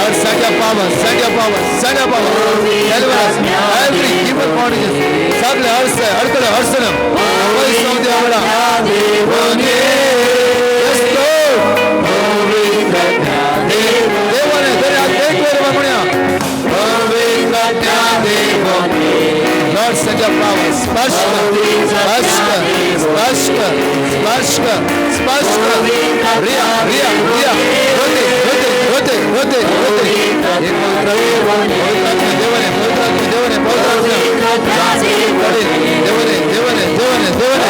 Lord, send your power, send your power, send your power. Deliver us every evil bondages. सगळे अडचण, अडथळे, अडचण पयस देवळा. Yes, Lord. देवाने तरी हात एक वर म्हणूया. Lord, send your power. स्पर्श कर, स्पर्श कर, स्पर्श कर, स्पर्श कर, स्पर्श कर. रिया, रिया, रिया. होते, होते, होते, होते, होते. एक पवित्र आत्मा, पवित्र आत्मा, देवाने, पवित्र आत्मा, देवाने, पवित्र आत्मा. देवाने, देवाने, देवाने, देवाने.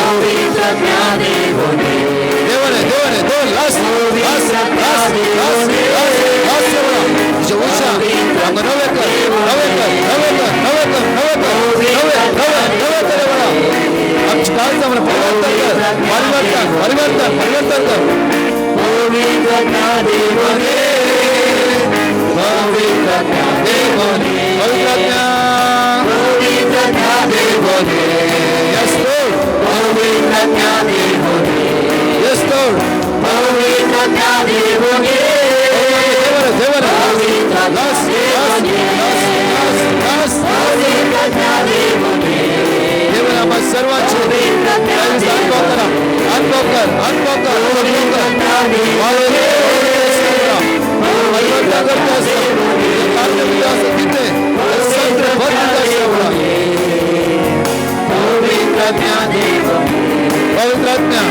देवाने, देवाने, देवाने. Last, last, last, last, last, last देवाला. तुझ्या उषा, आमकां नवे कर, नवे कर, नवे कर, नवे कर, नवे कर, नवे, नवे, नवे कर देवाला. आमची काळजां आम्हाला परिवर्तन कर, परिवर्तन, परिवर्तन, परिवर्तन कर. देवाने, पवित्र देवाने, पवित्र देवाने. Yes, Lord. Yes, Lord. देवाने, देवाने. Last, last, last, last, last. देवाने आम्हा सर्वांचे दयेचा अनुभव करा, अनुभव कर, अनुभव कर, अनुभव कर. परिवर्तन करतो असं कार्य असं तिथे संत भरपूर असं. पवित्र पवित्र आत्मा,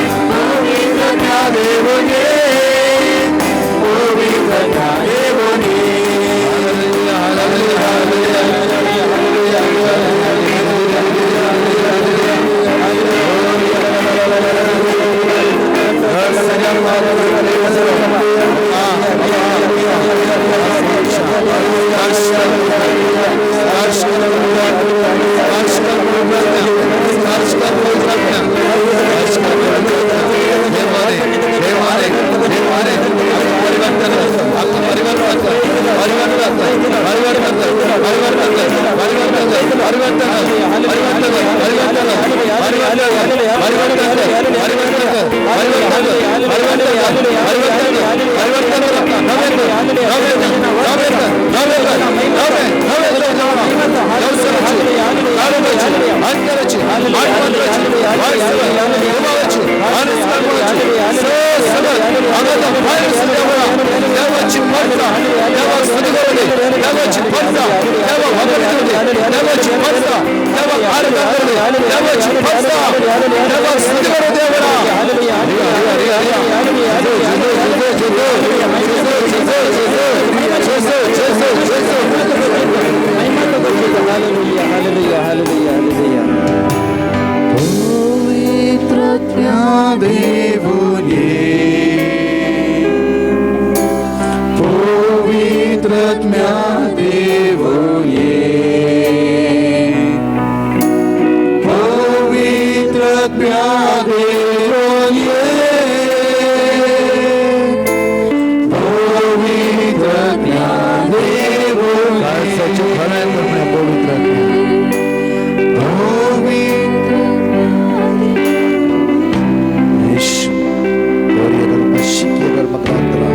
देवने, पवित्र देवने. Hallelujah, hallelujah, hallelujah, hallelujah. Hallelujah, hallelujah, hallelujah, hallelujah. पवित्र देवुने, पवित्र देवुने, पवित्र देवुने, पवित्र देवुने. खरं आहे पवित्र पवित्र येशू. मशिकी मक्रांतरा.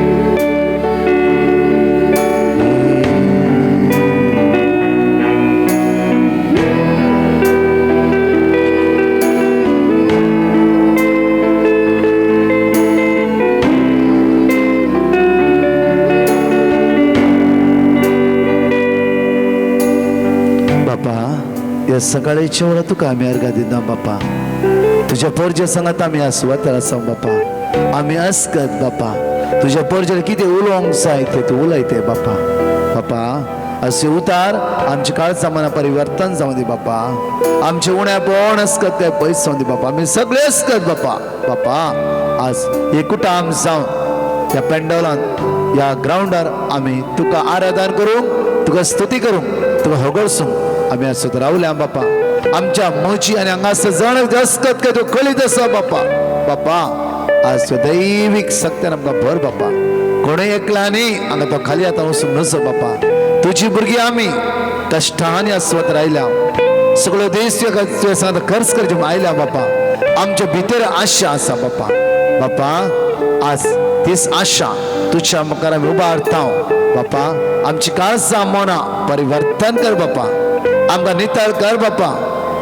बापा, या सकाळीच्या वेळा तुका आमी अर्घा दिना बापा. तुझ्या पोरजे संगात आमी आसू आसा बापा. आमी असकत बापा, तुझ्या पोरजेला कितें उलोवंक जाय ते तूं उलयते बापा. बापा, असे उतार आमचे काळजा मना परिवर्तन जावं दी बापा. आमचे उण्यापण असकत काय पयस जावं दी बापा. आमी सगळे असकत बापा. बापा, आज एकूटा आम जावन त्या पेंडोलान, ह्या ग्रावंडार आमी तुका आराधन करूंक, तुका स्तुती करूंक, तुका होगडसूंक आमी आसत रावल्या बापा. आमच्या मजी आनी हांगासर जण असकत काय तूं कळीत आसा बापा. बापा, आज तो दैवीक शक्त्यान आमकां भर बापा. कोणूय एकला न्ही हांगा, तो खाली आतां वचूंक नजो बापा. तुजी भुरगीं आमी कश्टांनी आसवत रायल्या. सगळो देश तुवें सांगता खर्च करचे आयल्या बापा. आमच्या भितर आशा आसा बापा. बापा, आज तीच आशा तुझ्या मुखार आमी उबारता बापा. आमची काळजां मनां परिवर्तन कर बापा, आमकां नितळ कर बापा.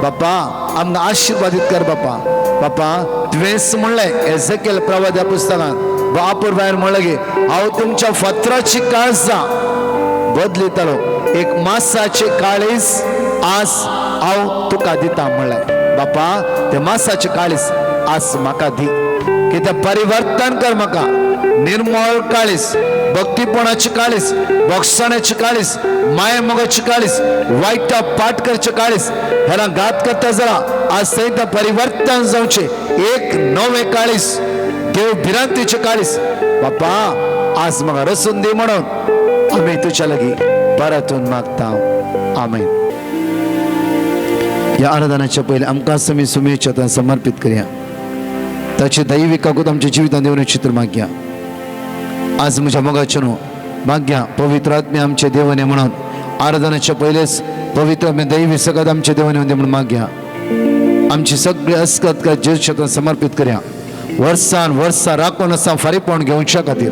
बापा आमकां आशिर्वादीत कर बापा. बापा तुवेंच म्हणलें एझेकेल प्रवाद्या पुस्तकांत बापूर भायर म्हणलें की हांव तुमच्या फातराची काळजां बदलितलो, एक मासाचे काळीज आज हांव तुका दिता म्हणलें. बापा ते मासाचे काळीज आज म्हाका दी, कितें परिवर्तन कर म्हाका. निर्मळ काळीज, भक्तीपणाची काळीज, बोगसाण्याची काळीज, माया मोगाची काळीज, वायटा पाठ करचे काळीज, ह्याला घात करता जरा आज थंय परिवर्तन जावचे. एक नवे काळीज, देव भिरांतीचे काळीज बापा आज म्हाका रसून दी म्हणून आमी तुज्या लागीं परतून मागता. आमेन. ह्या आराधनाच्या पयलीं आमकां आमी सुमेच्या हातान समर्पीत करया. ताची दैवी काकूत आमच्या जिवितांत येवन चित्र मागया. आज म्हज्या मोगाचें न्हू मागया पवित्र आत्मे आमचे देवने म्हणून. आराधनाच्या पयलेच पवित्र आत्मे दैवी सगळ्यात आमचे देवने म्हणून मागया. आमची सगळी अस्कत का जेजूच्या हातान समर्पीत करया. वर्सान वर्सां राखून आसा फारीपण घेवच्या खातीर,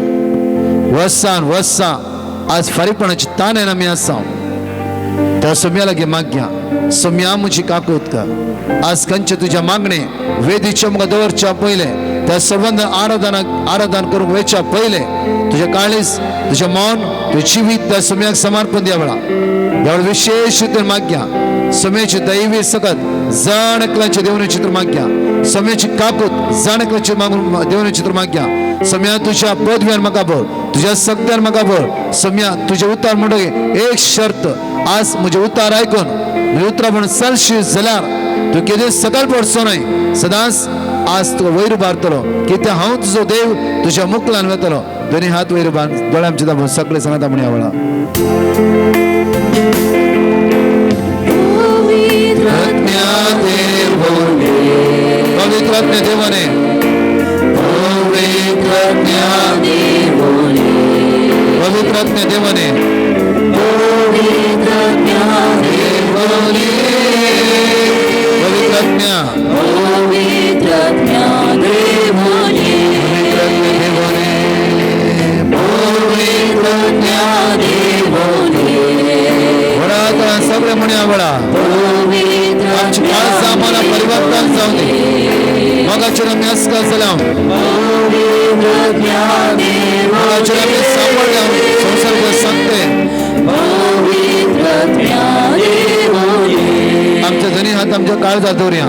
वर्सान वर्सां आज फारीपणाची ताण आमी आसा. त्या सोम्या लागीं मागया, सोम्या म्हजी काकूत कर. आज खंयचे तुज्या मागणे वेदीच्या मुखार दवरच्या पयलें, त्या संबंद आराधन करूंक वयच्या पयलें तुजें काळीज, तुजें मन, तुजें जिवीत त्या सोम्याक समर्पण दिया वेळा त्यावेळी विशेष रितीन मागया. सोम्याची दैवी सकत जण एकल्याचे देवने चित्र मागया. सोम्याची काकूत जण एकल्याचे मागून देवने चित्र मागया. सोम्या तुझ्या पदव्यान म्हाका भर, तुझ्या सगळ्यान म्हाका भर. सोम्या तुझे उतार म्हणटकीर एक शर्त, आज म्हजें उतार आयकून म्हजें उतरां म्हणून चलशी जाल्यार तूं केदे सकल पडचो न्हय, सदांच आज तुका वयर उबारतलो. कित्याक हांव तुजो देव तुज्या मुकलान वतलो. दोनी हात वयर उबार, दोळे आमचे दाबून सगळे सांगता म्हणया वेळा. पवित्र आत्म्या देवाने, पवित्र आत्म्या देवाने, पवित्र आत्म्या देवाने, वडा सगळे म्हणया वडा. आमची काळजां मनां परिवर्तन जावं दी. मोगाचेर आमी अस्कर जाल्या, मोगाचेर आमी सांबाळ्या संवसार सांगते. आमच्या धनी हात आमच्या काळजात दवरया.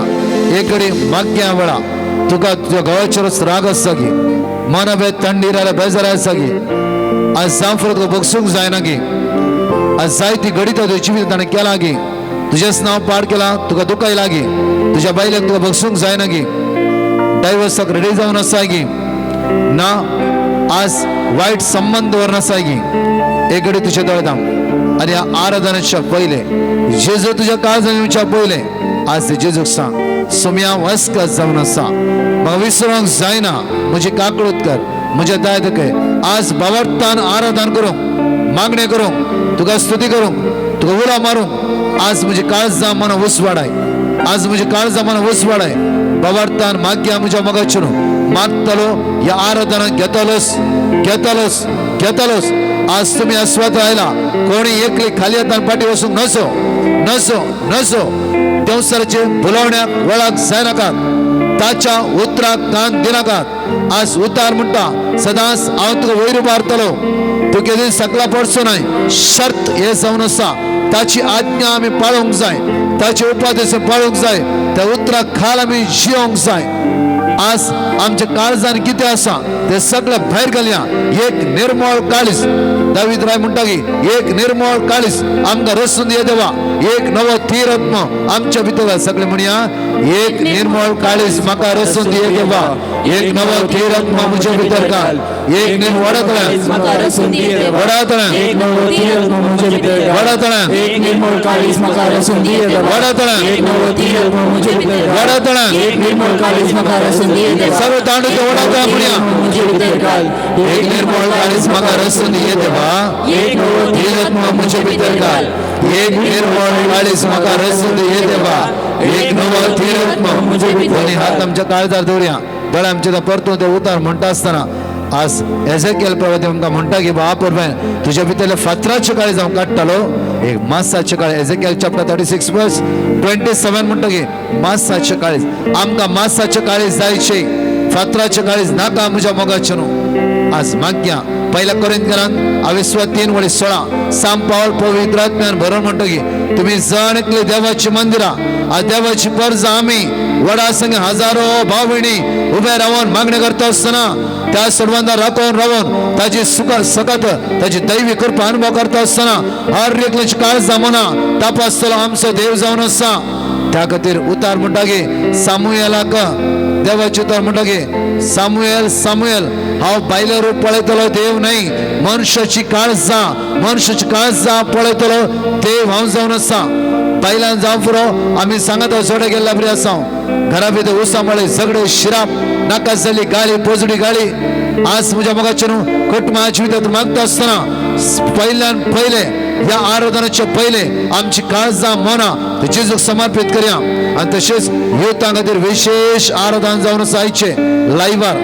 एक घडी मागया वेळा तुका तुज्या घोवाचेरच राग आसता की, मना बे थंडी रायल्या बेजार आसा की, आज जावं तुका बगसूंक जायना की, आज जायती घडितां तुज्या जिवीत ताणें केलां की, तुजेंच नांव पाड केलां, तुका दुखाय लागी, तुज्या बायलेक तुका बगसूंक जायना की, डायवर्साक रेडी जावन आसा की ना, आज वायट संबंद दवरन आसा की. एक घडी तुज्या दोळे धांप आनी ह्या आराधनाच्या पयलें जेजू तुज्या काळजान येवच्या पयलें आज जेजूक सांग, सोम्या वस्कत जावन आसा, म्हाका विसरूंक जायना, म्हजी काकळूत कर, म्हज्या दाय दखय. आज बावडतान आराधन करूंक, मागणें करूंक, तुका स्तुती करूंक, तुका उलो मारूंक आज म्हजी काळजां मनां उसवाडाय. आज म्हजी काळजां मनां उसवाडाय. बाबार्थान मागया म्हज्या मोगाचेर मागतलो ह्या आराधनाक घेतलोस, घेतलोस, घेतलोस. आज तुमी अस्वात आयला कोणी एकली खाली हातान फाटी वचूंक नसो, नसो, नसो. देंवसाराचे बोलावण्याक वळाक जायनाकात, ताच्या उतराक कान दिनाकात. आज उतार म्हणटा सदांच हांव तुका वयर उबारतलो, तूं केदी सकला पडचो न्हय. शर्त हे जावन आसा, ताची आज्ञा आमी पाळोवंक जाय, ताचे उपदेश पाळूंक जाय, त्या उतराक खाल आमी जियोंक जाय. आज आमच्या काळजान कितें आसा ते सगळें भायर घालया. एक निर्मळ काळीज, दावीद राय म्हणटा की एक निर्मळ काळीज आमकां रसून ये देवा, एक नवो थीर आत्मो आमच्या भितर. सगळे म्हणया, एक निर्मळ काळीज म्हाका रसून ये देवा, एक नवो थीर आत्मो म्हज्या भितर घाल. एक निर्मळ वडातळ्या, वडातळ्या, वडातळ्या, वडातळ्या, सगळे तांडू ते वडातळ्या म्हणया, एक निर्मळ काळीज म्हाका रसून ये देवा, एक आत्मा म्हज्या भितर घाल. एक निर्मळ काळीज म्हाका रसून ये देवा, एक नवो थीर आत्मा. दोन्ही हात आमच्या काळजार दवरया, दोळे आमच्या परतून ते उतार म्हणटा आसतना आज एजेकियल प्रवादी आमकां म्हणटा की बाबा परमेन तुज्या भितरले फातराचे काळीज हांव काडटलो, एक मासाचे काळीज. एजेकियल चॅप्टर 36 वर्स 27 म्हणटा की मासाचे काळीज. आमकां मासाचे काळीज जायचे, फातराचे काळीज नाका म्हज्या मोगाचें न्हू. आज मागया पहिल्या कोरिंथकरांक अविस्वा 3 वळी 16 साम पावल पवित्र आत्म्यान भरून म्हणतो की तुम्ही जण एकले देवाची मंदिरां, आज देवाची परजा आम्ही वडा संग हजारो भावणी उभे रावन मागणी करता असताना त्या सर्वांना राखून रावून ताची सुख सकत ताची दैवी कृपा अनुभव करता असताना हर एकल्याची काळजा मना तपासतलो आमचो देव जावन आसा. त्या खातीर उतार म्हणटा की सामुएलाक देवाचे उतार म्हणटा की सामुएल सामुएल हांव बायले रूप पळयतलो देव न्हय, मनशाची काळजां मनशाची काळजां पळयतलो देव हांव जावन आसा. बायलान जावं पुरो आमी सांगता जोडे गेल्ल्या बरी आसा. घरा भितर उसा मळे झगडे शिराप नाका जाल्ली गाळी पोजडी गाळी आज म्हज्या मोगाचें न्हू कुटुंबा जिवितात मागता आसतना पयल्यान पयले ह्या आराधनाच्या पयले आमची काळजां मनां जेजूक समर्पीत करया. आनी तशेंच युथां खातीर विशेश आराधन जावन आसा आयचें लायव्हार.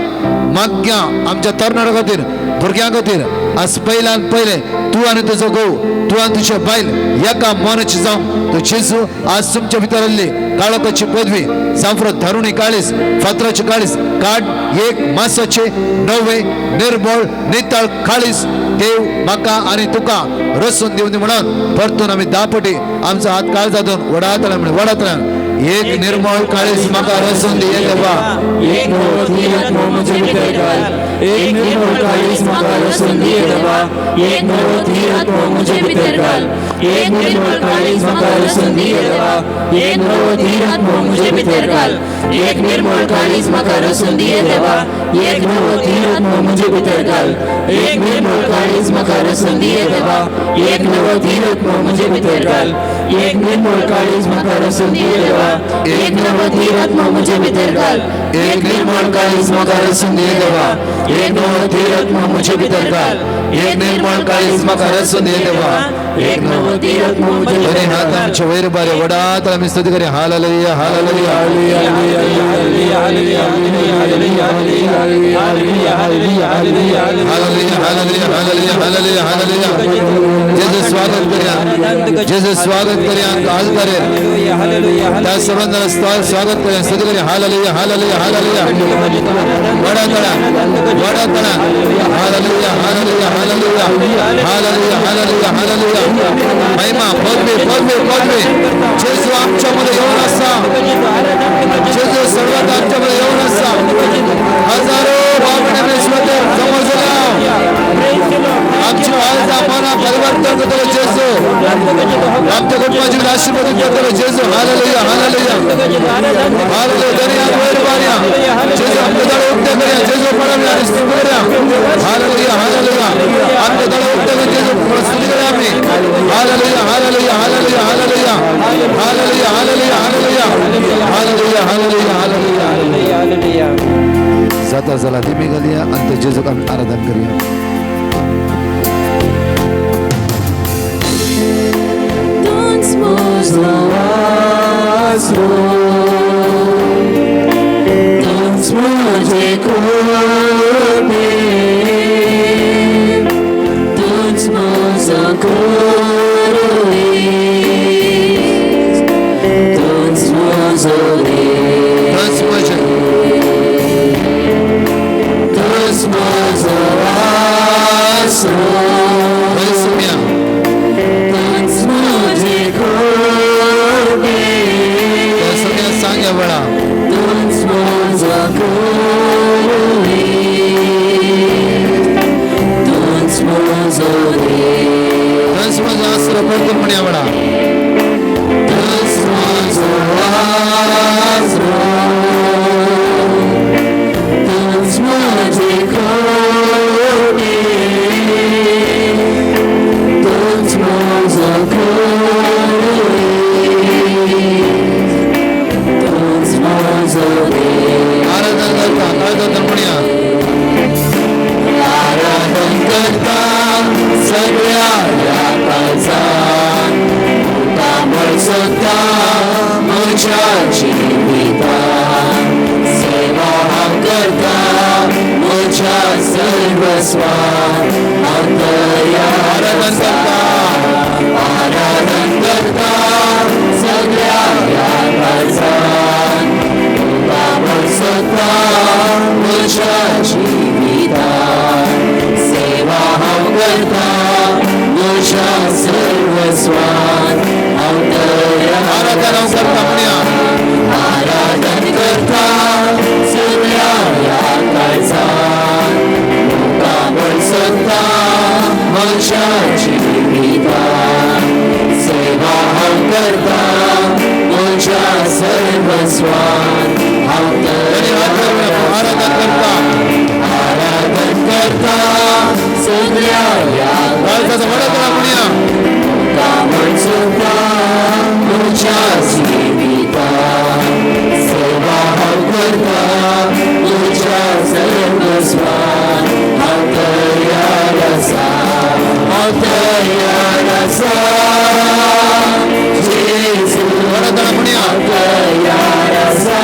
मागया आमच्या तरणाट्या खातीर भुरग्यां खातीर आज पयल्यान पयले तूं आनी तुजो घोव, तूं आनी तुजें बायल एका मनाची जावं तो जेजू आज तुमच्या भितर आसली काळोखाची पदवी जावं धरुणी काळीज फातराची काळीज काड एक मासाचे नवे निर्मळ नितळ काळीज देव म्हाका आनी तुका रसून दिवं म्हणून परतून आमी 10 पटी आमचो हात काळजातून वडातल्यान म्हण वडातल्यान एक निर्मळ काळीज म्हाका रसून दी देवा. एक नवो तीरथ म्हजे भितर घाल, एक निर्मळ काळीज म्हाका रसून दी देवा. एक नवो तीरथ म्हजे भितर घाल, एक निर्मळ काळीज म्हाका रसून दी देवा. एक नवो तीरथ म्हजे भितर घाल, एक निर्मळ काळीज म्हाका रसून दी देवा. एक नवो तीरथ म्हजे भितर घाल, एक निर्मळ काळीज म्हाका रसून दी देवा. एक नवो तीरथ म्हजे भितर घाल, एक निर्मळ काळीज म्हाका रसून दी देवा. एक नवो तीरथ म्हजे भितर घाल, एक निर्मळ काळीज म्हाका रसून दी देवा. एक नवो तीरथ म्हजे भितर घाल, एक निर्मळ काळीज म्हाका रसून दी देवा. एक नवो तीरथ म्हजे दोन्ही हात आमचे वयर बारे वडात आमी स्तुती करूया. Hallelujah hallelujah hallelujah hallelujah hallelujah hallelujah hallelujah. जेजू स्वागत करूया, जेजू स्वागत करूया आल्तारेर. त्या सर्वांना स्वागत करूया, स्तुती करूया. Hallelujah hallelujah hallelujah. वडातळा वडातळा hallelujah hallelujah hallelujah hallelujah hallelujah hallelujah. महिमा पदवी पदवी पदवी जेजू आमच्यामध्ये येऊन असा, जेजू सर्वात आमच्यामध्ये येऊन असा. हजारो भावने समोर झाला आमची काळजा मना परिवर्तन करतलो जेजू, आमच्या कुटुंबाची आशीर्वाद करतलो जेजू. Hallelujah hallelujah hallelujah. दर्या वयर बारया जेजू आमचे दोळे उक्ते करूया, जेजू पळोवया आणि स्तुती करूया. Hallelujah hallelujah. आमचे दोळे उक्ते करून जेजू स्तुती करूया आम्ही. Hallelujah hallelujah hallelujah hallelujah hallelujah hallelujah hallelujah hallelujah hallelujah hallelujah. जाता जाला दिमी घालया आणि त्या जेजूक आमी आराधन करूया. तूंच म्हजे कृपे, तूंच म्हजो गुरू, तूंच म्हजो देव, तूंच म्हजें, तूंच म्हजो आसरो, तूंच म्हजे कृपे, सांग वेळा तूंच म्हजो गुरू, तूंच म्हजो देव, तूंच म्हजो आसरो. परतून म्हणया वेळा. तूंच म्हजो आसरो, तूंच म्हजे कृपे, तूंच म्हजो गुरू, तूंच म्हजो देव. आराधन करता काळजांतून म्हणया. आराधन करता सगळ्या ह्या काळजान, तुका म्हण सोदता म्हज्या सर्वस्वान हांव तयार आराधन करता आराधन करता सगळ्या ह्या काळजान तुका भरसता म्हज्या जिवितान सेवा हांव करता म्हज्या सर्वस्वान हांव तयार आराधन हांव करता म्हणया आराधन करता सगळ्या ह्या काळजान तुका भरसता म्हज्या जिवितान सेवा हांव करता म्हज्या सर्वस्वान हांव दोनी हात वर म्हणया आराधन करता आराधन करता सगळ्या ह्या काळजाचा व्हडा तळा म्हणया तुका भरसता म्हज्या जिवितान सेवा हांव करता म्हज्या सर्वस्वान हांव तयार आसा हांव तयार आसा जेजू व्हडा तळा म्हणया तयार आसा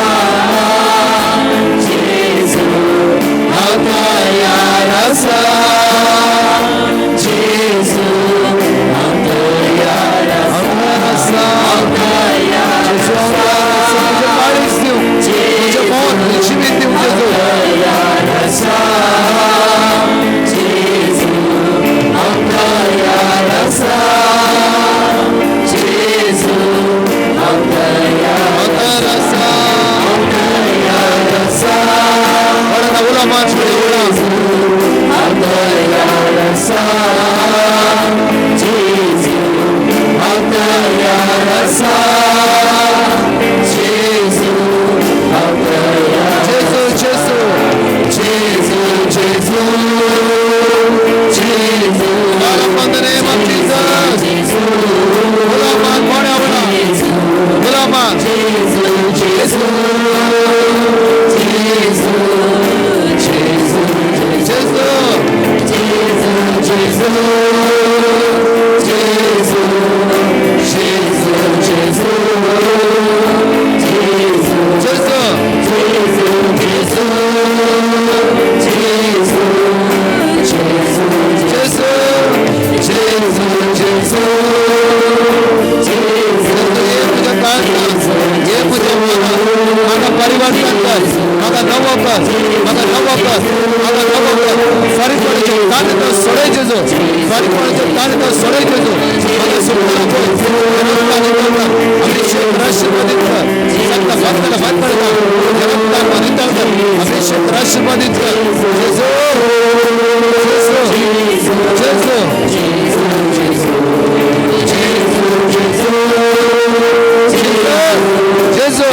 जेजू हांव तयार आसा जेजू हांव तयार आसा हांव तयार आसा जेजू हांव तयार आसा म्हजें काळीज दिवं म्हजें मन म्हजें जिवीत दिवं जेजू तयार आसा जेजू हांव तयार आसा जेजू हांव तयार हांव तयार आसा तयार आसा व्हडा तळा उलो मार म्हणया उलो हांव तयार आसा जेजू हांव तयार आसा जेजू हांव तयार जेजू जेजू जेजू जेजू जेजू Call upon the name of Jesus. जेजू उलो मार मोठ्या उलो उलो मार जेजू जेजू जेजू जेजू जेजू जेजू जेजू जेजू जेजू जेजू जेजू जेजू जेजू जेजू जेजू जेजू जेजू जेजू जेजू ये म्हज्या काळजांत ये म्हज्या मनांत म्हाका परिवर्तन कर म्हाका नवो कर म्हाका नवो कर म्हाका नवो कर फारीकपणाचे ताण तो सोडय जेजू फारीकपणाचे ताण तो सोडय जेजू म्हाका सुटका पळय अभिषेक आशीर्वादित कर सगळं भक्ताला भात पडता रक्तान नितळ कर अभिषेक आशीर्वादित कर जेजू जेजू जेजू जेजू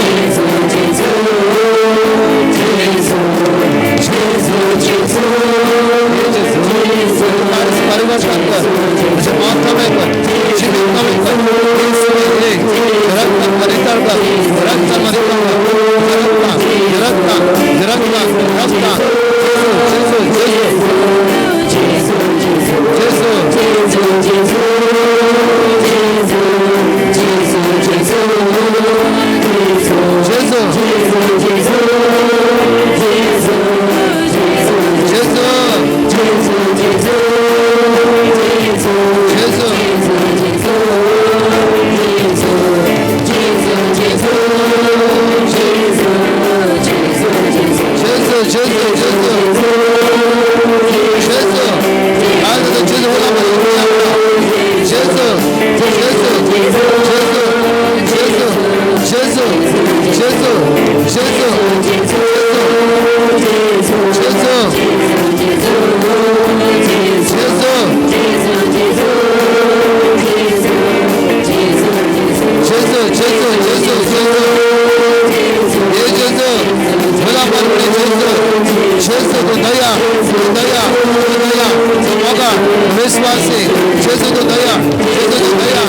परिवर्तन कर म्हजें मन नवें कर जिवीत नवें कर येशूवे, रक्तान नितळ कर रक्तान नितळ कर रक्तान रक्तान रक्तान जेजू जेजू जेजू जेजू जेजू जेजू जेजू जेजू जेजू जेजू जेजू आज जेजू होला जेजू जेजू जेजू जेजू जेजू जेजू जेजू जेजू जेजू जेजू जेजू जेजू जेजू ये जेजू होला परवडे जेजू जेजू तू दया तू दया तू दया तू मोगा विश्वासी जेजू तू दया जेजू तू दया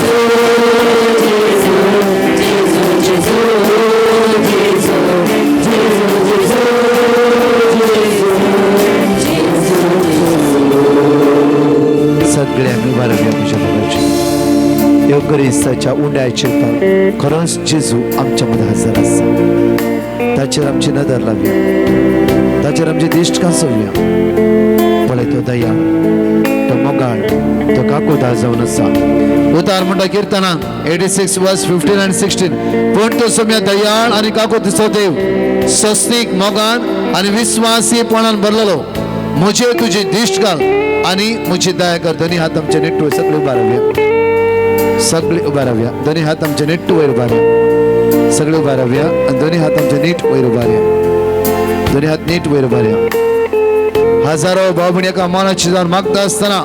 सगळे आमी उबा रावया तुज्या मोगाचेर येवकरिस्ताच्या उंड्याचेर खरोच जेजू आमच्या मदें हजर आसा. ताचेर आमची नदर लावया, ताचेर आमची दिश्ट कांसोवया. पळयता तो दयाळ, तो मोगाळ, तो काकुळदार जावन आसा. उतार म्हणटा किर्तनां 86 verse 15 आनी 16, पूण तो सोम्या दयाळ आनी काकुळतीचो देव, सस्तीक मोगान आनी विस्वासीपणान भरलेलो, म्हजे तुजी दिश्ट घाल आनी म्हजी दया कर. दोनी हात आमचे नेट वयर, सगळे उबा रावया, सगळे उबा रावया. दोनी हात आमचे नेट वयर उबारया, सगळे उबा रावया आनी दोनी हात आमचे नीट वयर उबारया, दोनी हात नीट वयर उबारया. हजारो भाव एका मनाची जावन मागता आसतना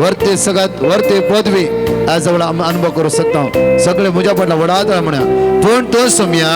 वरते सगळ्यात वरते पदवी आज जवळ आमी अनुभव करू शकता. सगळे म्हज्या पडला वडात म्हणा, पूण तो सोम्या,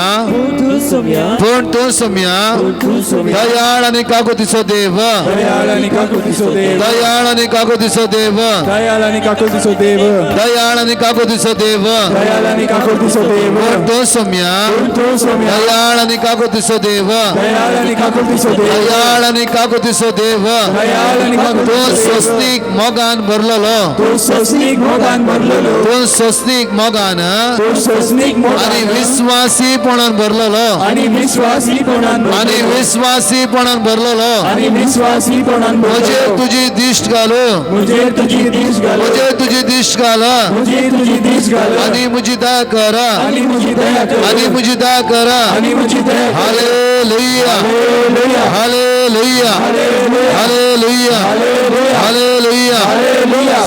तूं सोम्या, पूण तो सोम्या, तूं सोम्या, दयाळ आनी काकुळतीचो देव, दयाळ आनी काकुळतीचो देव, दयाळ आनी काकुळतीचो देव, दयाळ आनी काकुळतीचो देव, दयाळ आनी काकुळतीचो देव, दयाळ आनी काकुळतीचो देव, पूण तो सोम्या, तूं सोम्या, दयाळ आनी काकुळतीचो देव, दयाळ आनी काकुळतीचो देव, दयाळ आनी काकुळतीचो देव, दयाळ आनी तूं काकुळतीचो देव, स्वस्तीक मोगान भरलेलो, तूं सोसनीक मोगान भरलेलो, तूं स्वस्तीक मोगान तूं सोसनीक आनी मोगान विस्वासीपणान भरलेलो, आनी विस्वासीपणान आनी भरलेलो, विस्वासीपणान भरलेलो, आनी विस्वासीपणान म्हजेर भरलेलो, तुजी दिश्ट घालू, म्हजेर तुजी दीस घाल, म्हजेर तुजी दिश्ट घाल म्हजेर तुजी दीस घाल आनी म्हजी दया कर, आनी म्हजी दया कर, आनी म्हजी दया कर. आनी म्हजी दया कर. Hallelujah, hallelujah, hallelujah, hallelujah.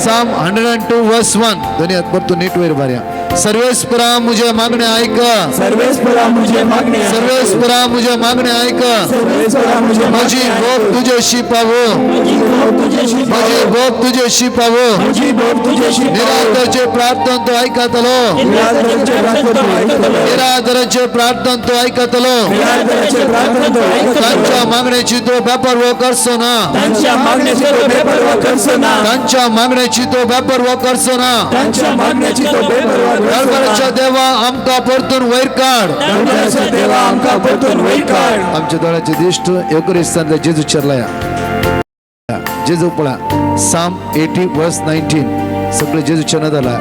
Psalm 102 verse 1. दोन्ही हात परतून नीट वयर बारया. सर्वेस्परा मुझे मागणे ऐक, सर्वेस्परा मुझे मागणे, सर्वेस्परा मुझे मागणे ऐक, सर्वेस्परा मुझे म्हजी भोग तुझेशी पावो, म्हजी भोग तुजेशी म्हजी भोग तुझेशी पावो. म्हजी भोग तुजेशी निरादरचे प्रार्थना तो ऐकतलो, निरादराचे प्रार्थना तूं ऐकतलो, निरादराचे प्रार्थना तो ऐकतलो, निरादराचे प्रार्थना तूं ऐकतलो, तांच्या मागण्याची तो बेपर्वा करचो ना, तांच्या मागण्याची तो बेपर्वा करचो ना, तांच्या मागण्याची तो बेपर्वा करचो ना. तांच्या मागण्याची तो बेपर्वा करचो ना. दरबाराच्या देवा आमकां परतून वयर काड, दरबाराच्या देवा आमकां परतून वयर काड. आमच्या दोळ्याचे दिश्ट येवकरिस्तांतल्या जेजू चरलाया, जेजू पळा. साम 80 वर्स 19. सगळे जेजूच्या नदरला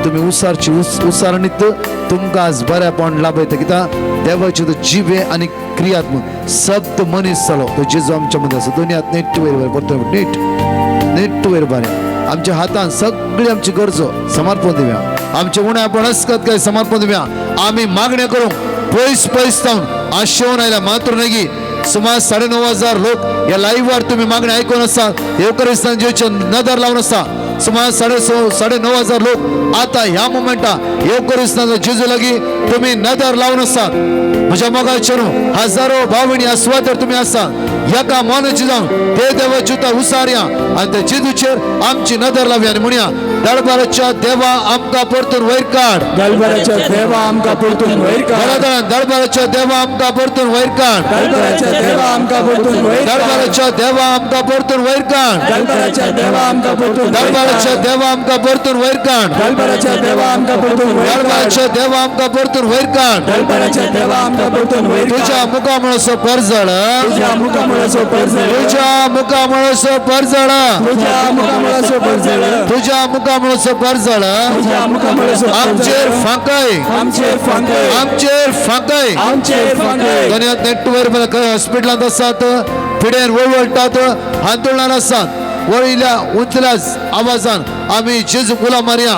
तुम्ही उसारची उस उसारणीत तुमकां आज बऱ्यापण लाभयता, कित्याक देवाचे तो जिवे आनी क्रियात्मक शब्द मनीस जालो तो जेजू आमच्या मध्ये आसा. दोन्ही हात नीट वयर बरे, परतून नीट नीट वयर बरे. आमच्या हातान सगळी आमची गरजो समर्पण दिवया, आमचे उणे आपण असकत काय समर्पण दिवया. आमी मागण्या करूंक पयस पयस जावन आशेवन आयल्या मात्र न्हय, सुमार 9500 लोक या लाईव्हवर तुम्ही मागणी ऐकून आसा, येवकरिस्तान जेचे नदर लावून आसा. सुमार 9500 लोक आता ह्या मोमेंटा येवकरिस्तान जेजू लागी तुम्ही नदर लावून आसा. म्हज्या मोगाचे न्हू, हजारो भाव भयणी सुवातेर तुम्ही आसा, एका मनाची जावन ते देवाची उसारया आनी त्या जेजूचेर आमची नदर लावया आनी म्हणया, दरबाराच्या देवा आमकां परतून वयर काड. दरबाराच्या देवा आमकां परतून वयर काड. बरोबर, दरबाराच्या देवा आमकां परतून वयर काड. दरबाराच्या देवा आमकां परतून वयर काड. दरबाराच्या देवा आमकां परतून वयर काड. दरबाराच्या देवा आमकां परतून वयर दरबाराच्या काड. देवा आमकां परतून वयर काड. दरबाराच्या देवा आमकां परतून वयर काड. दरबाराच्या देवा आमकां परतून वयर काड. दरबाराच्या देवा आमकां परतून वयर तुझ्या काड. मुखामळाचो परजळ, तुझ्या मुखामळाचो परजळ, तुझ्या मुखामळाचो परजळ, तुझ्या मुखामळाचो परजळ, तुझ्या मुखामळाचो परजळ तुझ्या मुखामळाचो आमचेर फांकय, आमचेर फांकय, आमचेर फांकय, आमचेर फांकय. दोन्ही नेटवर खंय हॉस्पिटलांत आसात, पिडेन वळवळटात, हांतुळणार आसात, वळिल्ल्या उंचल्या आवाजान आमी जेजू उलो मारया.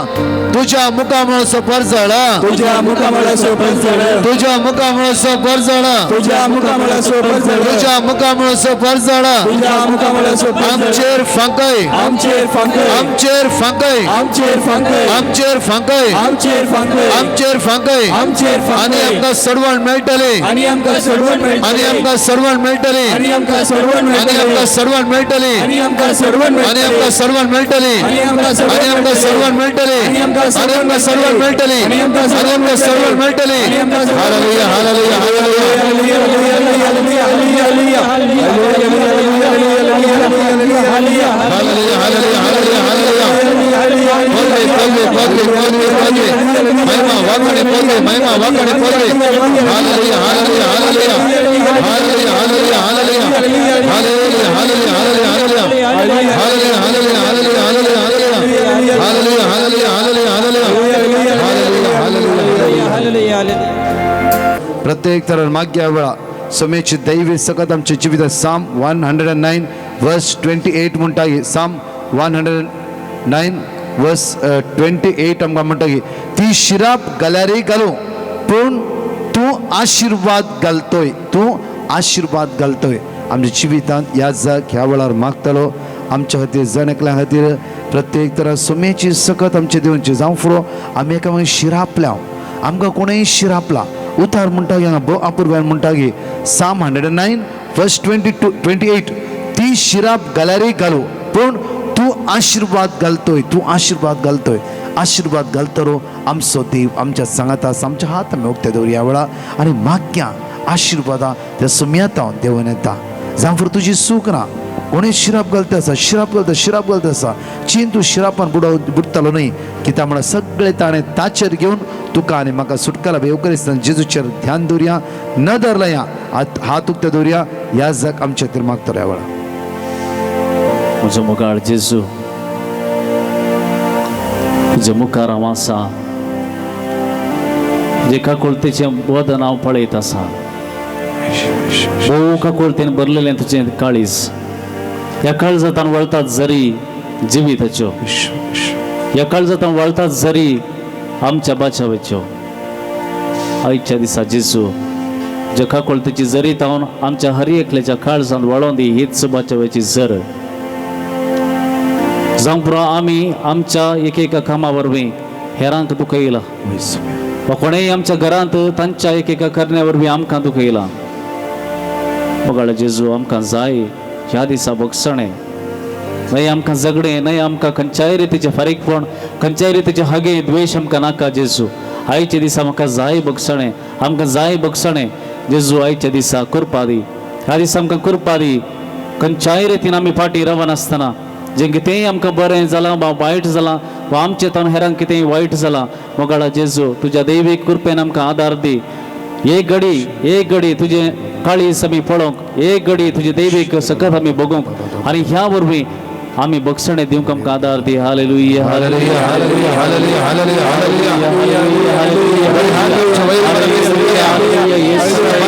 तुझ्या मुखामळाचो परजळ, तुझ्या मुखामळाचो परजळ, तुझ्या मुखामळाचो परजळ, तुझ्या मुखामळाचो परजळ, तुझ्या मुखामळाचो परजळ तुझ्या मुखामळाचो परजळ आमचेर फांकय, आमचेर फांकय, आमचेर फांकय, आमचेर फांकय, आमचेर फांकय, आमचेर फांकय, आमचेर फांकय. आमचेर आनी फांकय. आमकां सोडवण मेळटली, आनी आमकां सोडवण आनी मेळटली, आमकां सोडवण मेळटली, आनी आमकां सोडवण आनी मेळटली, आमकां सोडवण मेळटली, आनी आमकां सोडवण आनी आमकां मेळटली, सोडवण मेळटली, आनी आमकां आनी आमकां सोडवण मेळटली, आनी आमकां आनी आमकां सोडवण मेळटली, आनी आमकां आनी आमकां सोडवण मेळटली. आनी आमकां सोडवण hallelujah, hallelujah, hallelujah, hallelujah, hallelujah, hallelujah, hallelujah. पदवी, पदवी, पदवी, पदवी, पदवी. महिमा वाकणे पदवी, महिमा वाकणे पदवी. Hallelujah, hallelujah, hallelujah, hallelujah, hallelujah, hallelujah, hallelujah, hallelujah, hallelujah, hallelujah, hallelujah, hallelujah, hallelujah, hallelujah, hallelujah, hallelujah, hallelujah, hallelujah, hallelujah. Hallelujah, hallelujah. प्रत्येक तरण माग्या वेळा समेची दैवी सकत आमच्या जिवितात. Psalm 109 verse 28 म्हणटा की, Psalm 109 verse 28 आमकां म्हणटा की ती शिराप गल्यारय घालूं पूण तूं आशिर्वाद घालतोय, तूं आशिर्वाद घालतोय. आमच्या जिवितांत ह्या जाग ह्या वेळार मागतलो आमच्या खातीर, जण एकल्या खातीर प्रत्येक तरा सुमेची सकत आमचे दिवची. जावं फुडो आमी एकामेक शिरापल्या, आमकां कोणूय शिरापला. उतार म्हणटा की हांगा अपुर्बायेन म्हणटा की Psalm 109 verse 22 28, ती शिराप गल्यारय घालू पूण तूं आशिर्वाद घालतोय, तूं आशिर्वाद घालतोय. आशिर्वाद घालतलो आमचो देव आमच्या सांगात आसा. आमच्या हात आमी उक्ते दवरया वेळा आनी मागया आशिर्वादा त्या सुमयातावन देवून येता. जावं तुजी सूख ना, कोणूय शिराप घालता आसा, शिराप घालता, शिराप घालता आसा. चीन तूं शिरापान बुडव बुडटलो न्हय, कित्याक म्हणल्यार सगळे ताणें ताचेर घेवन तुका आनी म्हाका सुटकाला. येवकरिस्तान जेजूचेर ध्यान दवरया, नदर लाया, हात हात उक्ते दवरया. ह्या जाग आमच्या खातीर मागतलो ह्या वेळार. म्हजो मोगाळ जेजू, तुज्या मुखार हांव आसा. तुजे काकुळतेचें वदन हांव पळयत आसा. भोव काकुळतेन भरलेलें तुजें काळीज. ह्या काळजांत वळतात जरी जिविताच्यो, ह्या काळजांत वळतात जरी आमच्या बाचावेच्यो. आयच्या दिसा जेजू, ज्या काकुळतेची जरी तावन आमच्या हर एकल्याच्या काळजांत वळोन दी हीच बाचावेची जर. जावं पुरो आमी आमच्या एक एका कामा वरवीं हेरांक दुखयला वा कोणेय आमच्या घरांत तांच्या एक एका करण्या वरवीं आमकां दुखयला. मोगाळ जेजू, आमकां जाय ह्या दिसा भोगसणें न्हय, आमकां झगडें न्हय, आमकां खंयच्याय रितीचें फारीकपण, खंयच्याय रितीचें हगे द्वेश आमकां नाका जेजू. आयच्या दिसा म्हाका जाय भोगसणें, आमकां जाय भोगसणें जेजू. आयच्या दिसा कृपा दी, ह्या दिसा आमकां कृपा दी. खंयच्याय रितीन आमी फाटीं रावनासतना जें कितेंय आमकां बरें जालां वा वायट जालां वा आमचें तावन हेरांक कितेंय वायट जालां, मोगाळा जेजू, तुज्या दैवीक कृपेन आमकां आदार दी. एक घडी, एक घडी तुजें काळीज आमी पळोवंक, एक घडी तुजी दैवीक सकत आमी भोगूंक आनी ह्या वरवीं आमी बक्षणें दिवंक आमकां आदार दी. Hallelujah. Hallelujah, hallelujah, hallelujah, hallelujah, hallelujah. बरी हात उंच वयर परमेश्वरा.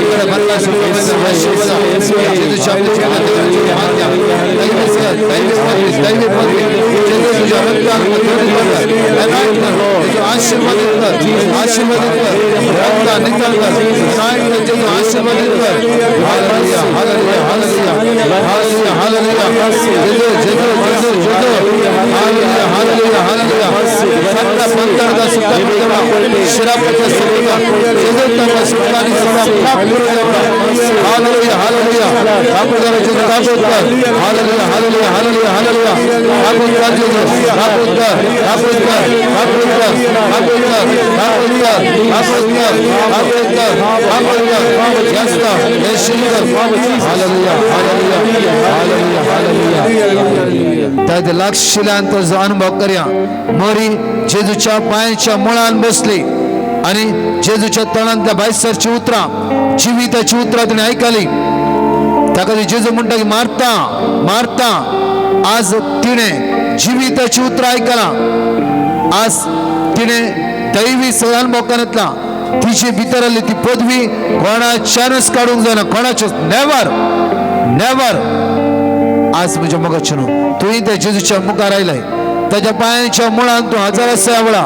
बंद बंद जेजूच्या देवाच्या मागण्या. दैवी सर, दैवी पदवी, दैवी पदवी. जेजू तुझ्या रक्तान anoint कर. जेजू आशीर्वादित कर, आशीर्वादित कर. रक्ता नितळ कर. Anoint कर जेजू, आशीर्वादित कर. Hallelujah, hallelujah, hallelujah, hallelujah, hallelujah. जेजू, जेजू, जेजू, जेजू. Hallelujah, hallelujah, hallelujah. सगळ्या बंधनाचा सुटका करू. शिरापाच्या सुटका जेजू, ताका सुटका आणि सेवा प्राप्त करू देवा. Hallelujah, hallelujah. बापू जेजू, दाखवत कर. Hallelujah, hallelujah, hallelujah, hallelujah. दाखवत कर जेजू, दाखवत कर, दाखवत कर, दाखवत कर, दाखवत कर, दाखवत कर, दाखवत कर, दाखवत कर, दाखवत कर. Yes, Lord. Yes, Jesus. Hallelujah, hallelujah, hallelujah, hallelujah. त्या लागशिल्यानंतर जो अनुभव करया. मरी जेजूच्या पायांच्या मुळान बसली आणि जेजूच्या तोंडांतल्या भायसरची उतरां, जिविताची उतरां तिणे ऐकली. ताका ती जेजू म्हणटा की मारता मारता, आज तिणे जिविताची उतरां ऐकला. आज तिणे दैवी सगळ्या अनुभव घेतला. तिची भितर आली ती पदवी कोणाच्यानच काडूंक जायना, कोणाच्याच, नेवर, नेवर. आज म्हज्या मोगाचें न्हू, तुवें त्या जेजूच्या मुखार आयलाय, ताच्या पायांच्या मुळान तूं हजर आसा. वेळा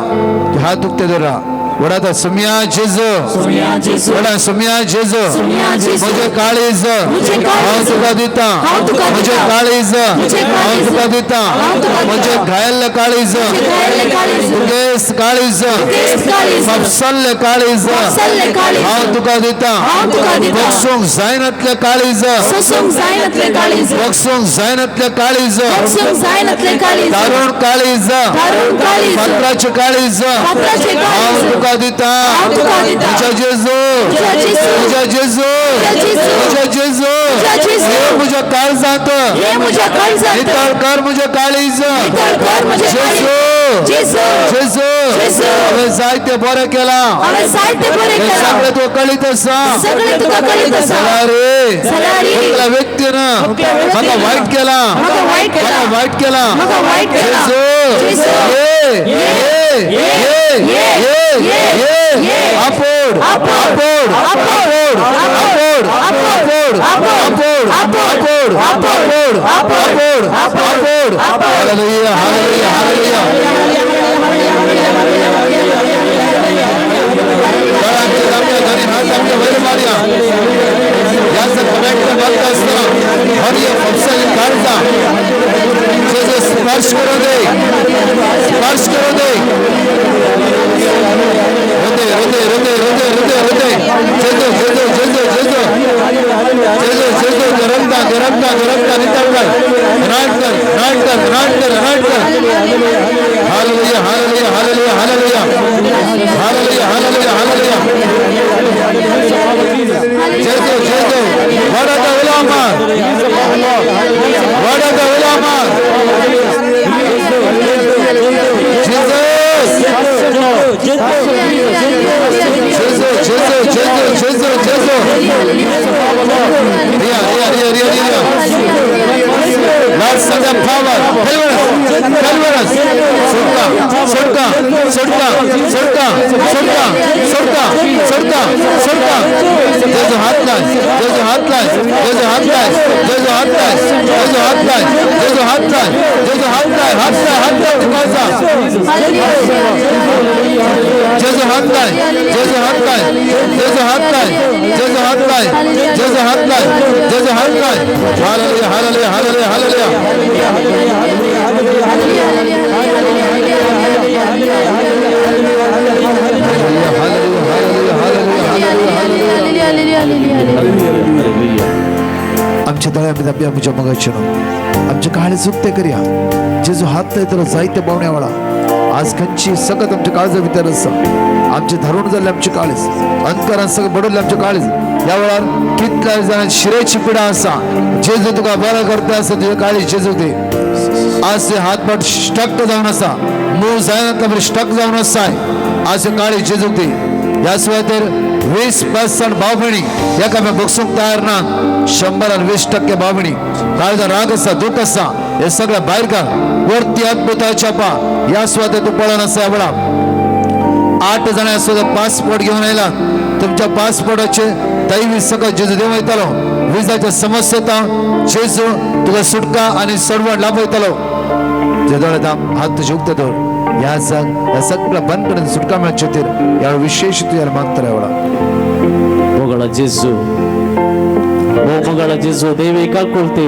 तूं हात उक्ते दवरा. वडाता सुमिया जेजू. सुमिया जेजू. वडा सुमिया जेजू. सुमिया जेजू. म्हजें काळीज म्हजें काळीज. हांव तुका दिता. हांव तुका म्हजें दिता. काळीज म्हजें हांव काळीज. तुका दिता. हांव तुका दिता. म्हजें घायल्लें काळीज, घायल्लें काळीज. तुगेस काळीज, तुगेस काळीज. फापसल्लें काळीज फापसल्लें काळीज. हांव तुका दिता. हांव तुका दिता. बगसूंक जायनातलें काळीज, सोसूंक जायनातलें काळीज. बगसूंक जायनातलें काळीज, सोसूंक जायनातलें काळीज. दारुण काळीज, दारुण काळीज. फातराचें काळीज फातराचें काळीज. हांव तुका दिता. हांव तुका दिता. म्हज्या जेजू, म्हज्या जेजू. म्हज्या जेजू, म्हज्या जेजू. म्हज्या जेजू, म्हज्या जेजू. हे म्हज्या काळजांत हे म्हज्या काळजांत. नितळ कर म्हजें काळीज. नितळ कर म्हजें काळीज. जेजू, जेजू. जेजू, जेजू. हांवें जायते बरें केलां. हांवें जायते बरें हें केलां. सगळें तुका कळीत आसा. सगळें तुका कळीत आसा. जाल्यार रे जाल्यार रे. एकल्या व्यक्तीन एकल्या व्यक्तीन म्हाका वायट केलां, म्हाका वायट केलां. म्हाका वायट केलां. म्हाका वायट केलां. जेजू, जेजू. ये, ये, ये, ये. ये. ये आपोड आपोड आपोड आपोड आपोड आपोड आपोड आपोड आपोड आपोड. Hallelujah hallelujah hallelujah. आमच्या दाम्या धनी हात आमच्या वयर मारया. ह्या कमेंट घालता आसतना हर एक फपसाली काडता. जेजू स्पर्श करू दे, स्पर्श करू दे. हृदय हृदय हृदय हृदय हृदय हृदय. जेजू जेजू जेजू जेजू जेजू जेजू. गरमता गरमता गरमता. नितळ कर, राट कर, राट कर, राट कर, राट कर. Hallelujah hallelujah hallelujah hallelujah hallelujah hallelujah hallelujah. जेजू जेजू. वाडा उलामा, वाडा उलामा. Jesus जेजू जेजू जेजू जेजू जेजू. Riya Riya Riya Riya Riya. Lord send the power. Deliver us. Deliver us. सुटका सुटका सुटका सुटका सुटका सुटका सुटका सुटका. जेजू हात लाय, जेजू हात लाय, जेजू हात लाय, जेजू हात लाय, जेजू हात लाय, जेजू हात लाय, जेजू हात लाय, हात लाय, हात लाय तुकाचा. जेजू हात लाय, जेजू हात लाय, जेजू हात लाय, जेजू हात लाय, जेजू हात लाय, जेजू हात लाय. Hallelujah hallelujah hallelujah hallelujah. आमच्या दळ्यामध्ये आपल्या आमच्या मगाचे आमचे काळे चुकते करया. जेजू हात लाय तर जायते पावण्या वेळा आज खंयची सकत आमच्या काळजा भितर आसा. आमचे धरून जाल्ले आमचे काळीज, अंतरान सगळं बडवल्ले आमचे काळीज. ह्या वेळार कितल्या जाणांक शिरेची पिडा आसा. जेजू तुका बरो करता आसा. तुझे काळीज जेजू दे. आज ते हात पाट स्टक जावन आसा, मूव जायना स्टक जावन आसा. आज काळीज जेजू दे. ह्या सुवातेर 20% भाव भयणी एका बक्षूंक तयार ना. 120% भाव भयणी काळजा राग आसा, दुःख आसा, हे सगळं भायर काड. वरती अद्भुताच्या पा ह्या सुवातेर तूं पळोवन आसा. ह्या वेळार 8 जाणां सुद्दां पासपोर्ट घेवन आयला. तुमच्या पासपोर्टाचे दैवी सगळं जेजू देंवयतलो. विजाच्या समस्येता जेजू तुका सुटका आनी सोडवण लाभयतलो. जे दोळे हात तुजे उक्ते दवर. ह्या जाग ह्या सगळ्या बंद करून सुटका मेळचे खातीर ह्या विशेष तुज्या मागता ह्या वेळार. मोगाळा जेजू, ओ मोगाळा जेजू, देवे काकुळते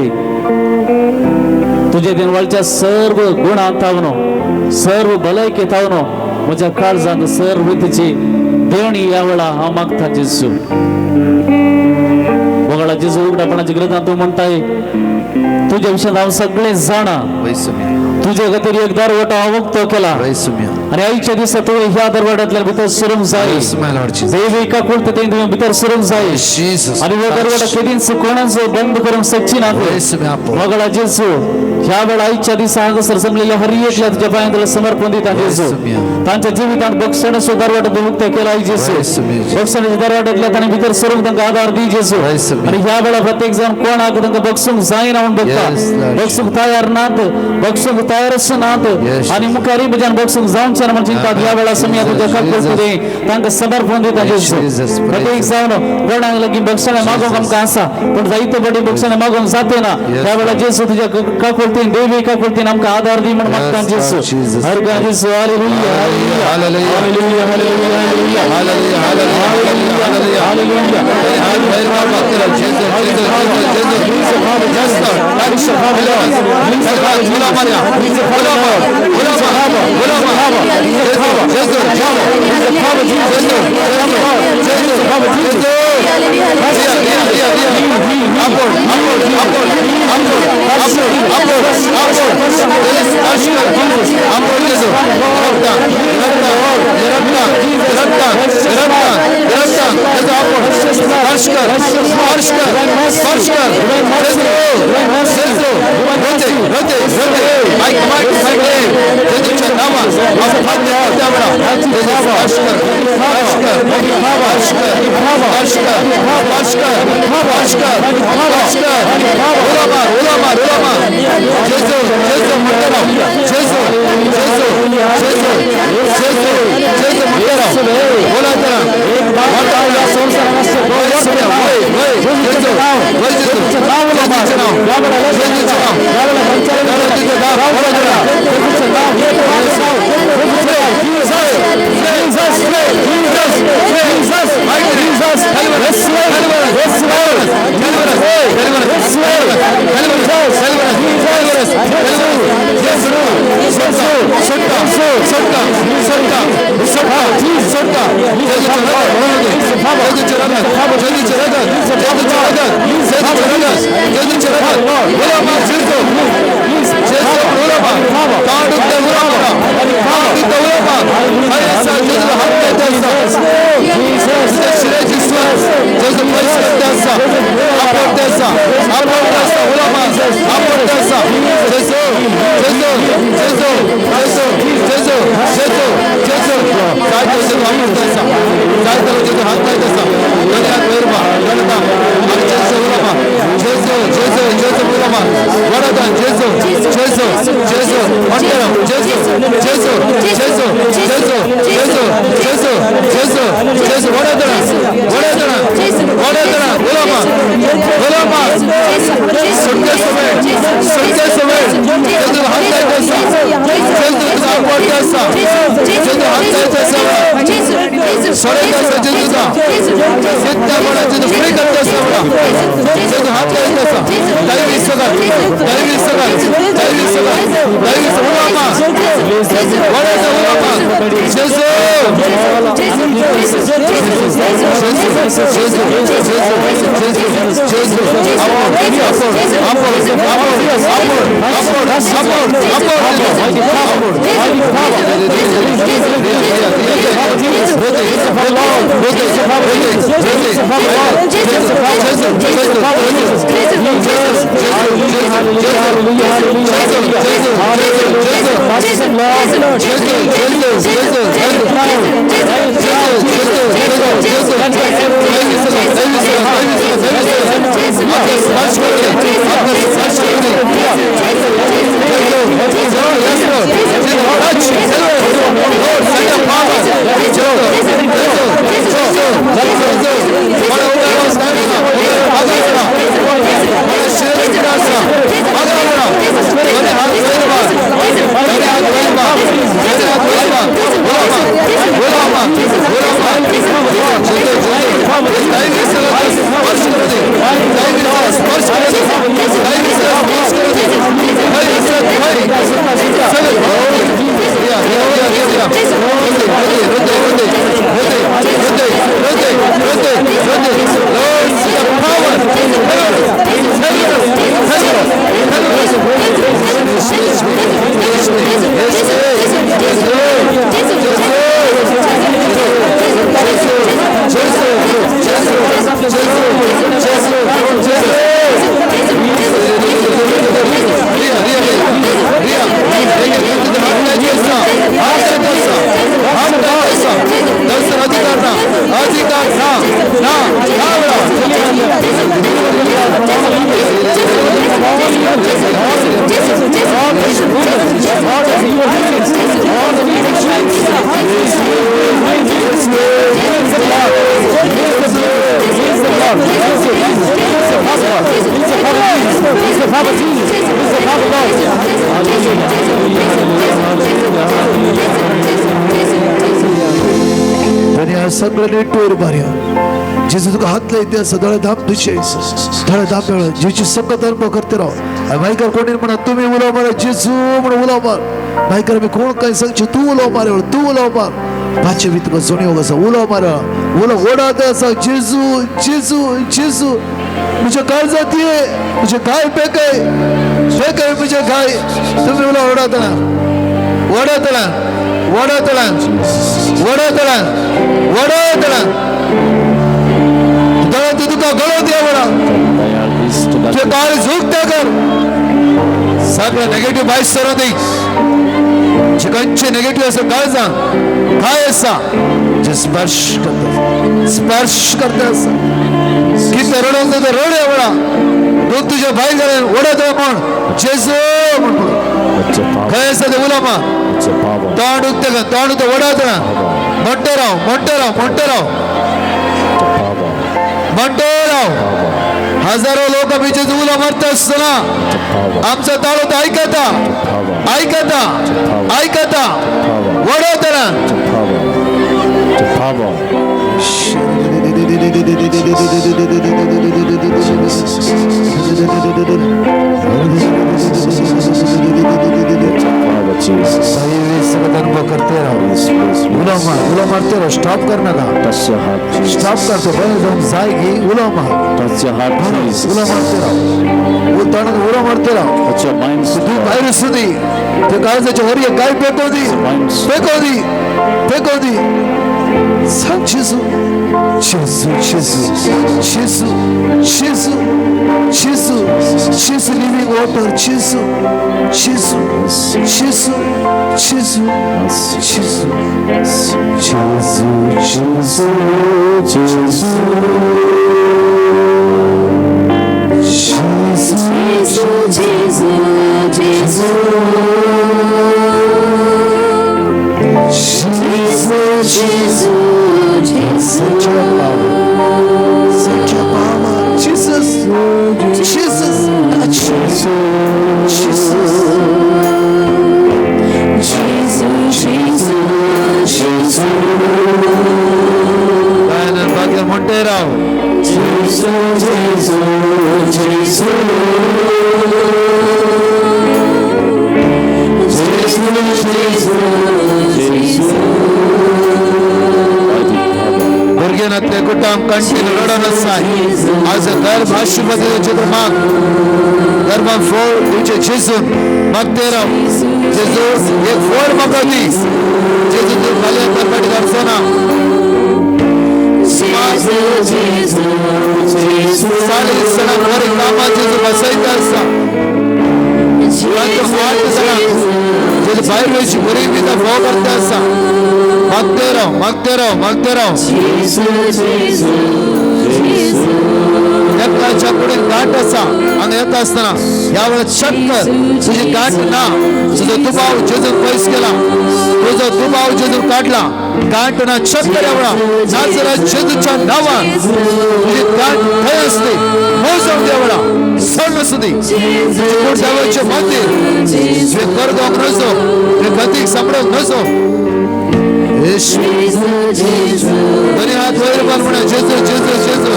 तुझे दिनवाळच्या सर्व गुणांत थावनो, सर्व भलायके थावनो म्हज्या काळजांत सर्व तुजी देवणी ह्या वेळा हांव मागता जेजू. मोगाळा जेजू, उगडापणाच्या ग्रंथात तूं म्हणटाय तुज्या विशयान हांव सगळें जाणा. तुजे खातीर एक दरवटो हांव उक्तो केला आनी आयच्या दिसा तुवें ह्या दरवाड्यांतल्यान भितर सरूंक जाय. देवी काकुळते तें तुवें भितर सरूंक जाय आनी हो दरवाडो केदींच कोणाचो बंद करूंक शकची ना. मोगाळा जेजू, ह्या वेळा आयच्या दिसा हांगासर जमलेल्या हर एकल्या तुज्या पांयांत समर्पण दिता जेजू. तांच्या जिवितांत बक्षणाचो दरवाडो तूं उक्तो केला जेजू. बक्षणाच्या दरवाड्यांतल्या तांणी भितर सरूंक तांकां आदार दी जेजू. आनी ह्या वेळा प्रत्येक जाण कोणाक तांकां बक्षूंक जायना म्हूण बघता, बक्षूंक तयार नात, बक्षूंक तयारच नात आनी मुखारय म्हज्यान बक्षूंक जावचें ना म्हूण चिंतात. ह्या वेळा समया तुज्या काकुळते तांकां समर्पण दिता जेजू. प्रत्येक जाण कोणाक लागीं बक्षणां मागोवंक आमकां आसा पूण जायते फावटी बक्षणां मागोवंक जाते ना. ह्या वेळा जेजू तुज्या काकुळतीन, देवी काकुळतीन आमकां आदार दी म्हूण मागता जेजू. हर जेजू. Hallelujah hallelujah hallelujah hallelujah hallelujah hallelujah hallelujah. हात भायर मार मागतलो. जेजू जेजू जेजू जेजू. जास्त गुलाम मारया. गुलाम गुलाम गुलाम. जेजू जेजू जेजू जेजू जेजू. रिया रिया रिया रिया. आपोड आपोड आपोड आपोड आपोड आपोड आपोड. स्पर्श कर आपोड जेजू. रक्ता रक्ता रक्ता रक्ता रक्ता रक्ता. जेजू आपोड. स्पर्श कर स्पर्श कर स्पर्श कर. जेजू जेजू. रोते रोते रोते. I command my name. जेजूच्या नावात वापरता जायते जेजू हात लायत आसा दोनी हात वयर वडता आनी जेजू उलोवपा जेजू जेजू जेजू उलोवपा वडता जेजू जेजू जेजू म्हणटा जेजू जेजू जेजू जेजू जेजू जेजू जेजू जेजू वडता वडता वडता उलोवपा उलोवपा सुटके समय सुटके समय जेजू हात लायत आसा जेजू तुका आवडटा आसा जेजू हात लायत आसा सोडत आसा जेजूचा सिद्ध म्हणा जेजू फ्री करता आसा म्हणा जेजू हात लायत आसा दैवी सगळ दैवी सगळ दैवी सगळ दैवी सगळ उलोवपा वडता उलोवपा जेजू जेजू जेजू जेजू सगळं जेजू तुका हात लायते आसा दोळे धाप तुझे दोळे धाप मेळ जेजू सगळं धर्म करते राव मायकर कोणी म्हणा तुम्ही उलो मार जेजू म्हणून उलो मार मायकर मी कोण काय सांगचे तूं उलो मार तूं उलो मार पाचशे बी तुका जोणी आसा उलो मार उलो ओडात आसा जेजू जेजू जेजू म्हज्या काळजात ये म्हजे काय पेकय पेकय म्हजे काय तुम्ही उलो ओडातना ओडातना ओडातना ओडातना ओडातना दळत तुका गळत या बडा तुझे काळ झुकता कर सगळं नेगेटिव्ह भायस सर दी चिकनचे नेगेटिव्ह असं काय सांग काय असा जे स्पर्श करता स्पर्श करता असा किती रडून तर रड या बडा दूध तुझ्या भाई झाले ओढत म्हण जेजू म्हण खंय आसा ते उलोवपा तोंड उगते का तोंड उगते ओढत ना म्हणतो राव म्हणतो राव म्हणतो राव म्हणतो राव हजारो लोक आमचे उलो मारता आसतना आमचा ताळो तो ऐकता ऐकता ऐकता वडोदरा करते रहो उलो मारते रहो स्टॉप कर नका स्टॉप करतो बरं जाऊन जायगी उलो मार उलो मारते राहो तोंडात उलो मारते राहो तू भायर असू दी ते काळजाच्या वरी काय पेकव दी पेकव दी पेकव दी सांग जेजू जेजू जेजू जेजू जेजू जेजू जेजू लिव्हिंग वॉटर जेजू जेजू जेजू जेजू जेजू जेजू Send your power. Send your power. Jesus. Jesus. Touch. Jesus. Dayanand भाग्य म्हणटे राव. भुरगेनातले कुटाम कंटिन्यू रडोन आसाय आज गर्भ आशीर्वाद दिवचे तर माग, गर्भान फळ दिवचे जेजून मागते राव. जेजू एक फळ म्हाका दी. जेजू तूं फाल्यां तरपाटी धाडचो ना. सुमार 40 जाणांक बरें कामां जेजू बसयता आसा. 8 जाणांक जेजू भायर वयची बरी विधा फोव करता आसा. मागते राव, मागते राव, मागते राव. एकाच्या कुडीन गांठ आसा हांगा येता आसतना ह्या वेळार चक्कर तुजी गांठ ना. तुजो दुबाव जेजून पयस केला, तुजो दुबाव जेजून काडला. गांठ ना, चक्कर ह्या वेळार नाजरा जेजूच्या नांवान तुजी गांठ थंय आसली मोव जावन ह्या वेळार सण आसूं दी. तुजें कूड देवाचें मंदीर, तुवें करगोंक नजो, तुवें गतीक सांपडोवंक नजो. दोनी हात वयर मार म्हणा जेजू जेजू जेजू.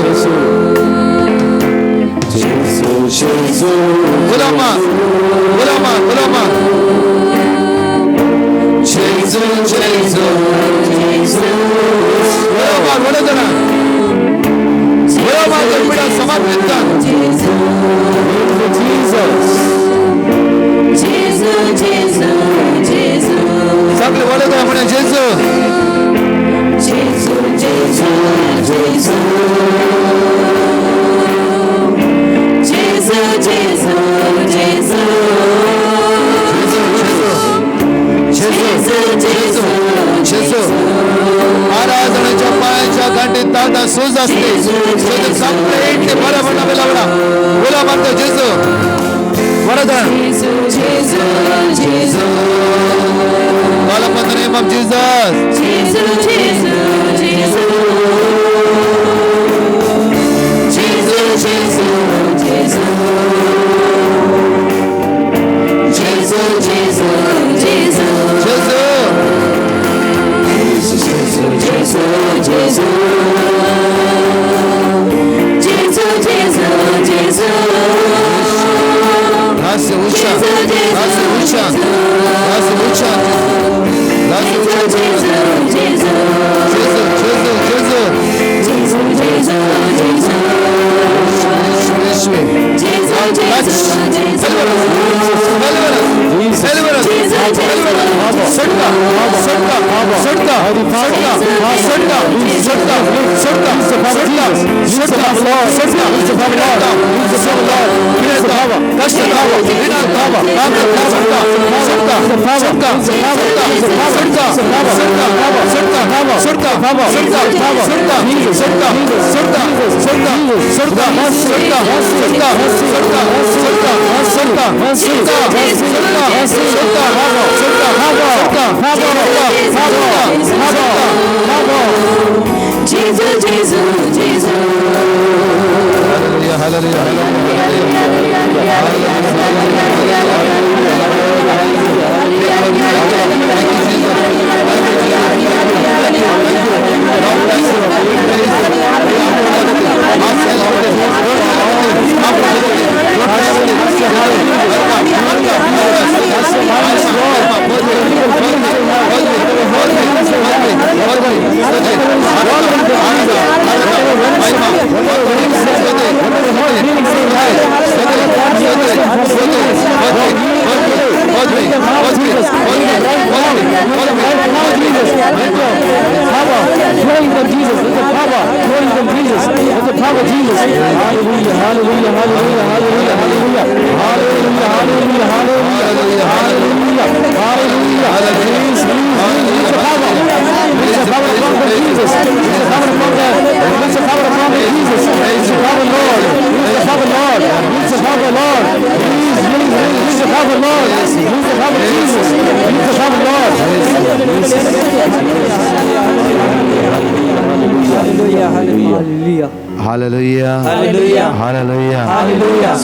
गुलामा गुलामा गुलामा. जेजू जेजू गुलामा वडोदरा गुलामा गरबडा समाप्त. सगळे वडोदरा म्हणा जेजू. जेजू जेजू. आराधनेच्या पायाच्या गांठीत ताटा सूज असते. कंप्लीटली बरं म्हणा बेला बडा बोला मारतो जेजू. Vadodara Call upon the name of Jesus. Jesus. Nasi ucha, nasi ucha, nasi ucha, nasi ucha. Jesus, Jesus, Jesus. Deliverance, deliverance, Jesus, Jesus, Jesus. Hallelujah, hallelujah, Flowing from Jesus, there's the power flowing from Jesus, there's the power of Jesus. Hallelujah, hallelujah, hallelujah, hallelujah, hallelujah, hallelujah, hallelujah, hallelujah, hallelujah, hallelujah. Please, please, please, the power. Please, the power from Jesus. power, Lord. Use the power, Jesus. Use the power, Lord. Hallelujah. Hallelujah. Hallelujah. Hallelujah. Hallelujah.